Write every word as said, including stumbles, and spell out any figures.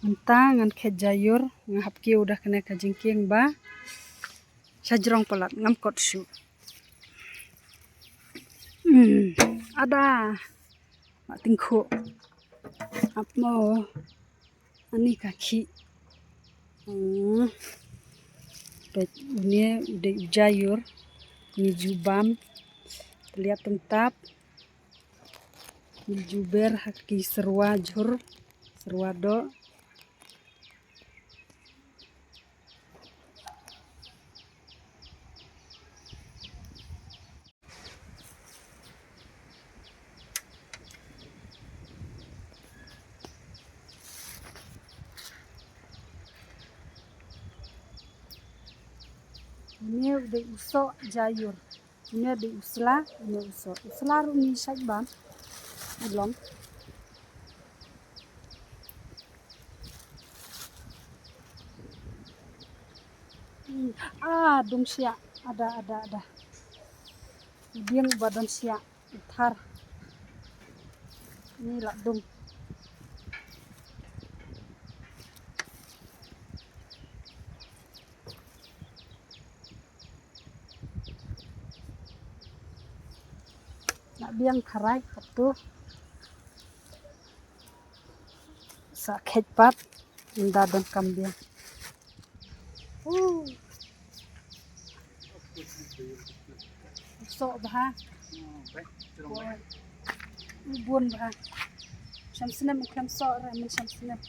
Mynta ngan khet jaiur, nga hap kiew da kane ka jingkieng ba sha jrong palat, ngam kot shuh. Hmm, ada. Ba tyngkhuh. Ap mo. Ani ka khih. Hmm. Peit une u dei u jaiur. Ngi ju bam. Peliat tyngtap. Ngi ju ber ha ki syrwa jhur. Syrwa doh. Une u dei u soh jaiur. Une u dei u sla, une u soh. U sla ruh ngi shait bam. U long. Hmm. Ah, dung shiah. Ada, ada, ada. Biang ba dung shiah. Thar. Ni la dung. La biang tharai katu. Sa khet pat. Nda don kam biang. Uh. Soh bha. U bun bha. Sham snem khlem soh ra, min sham snem.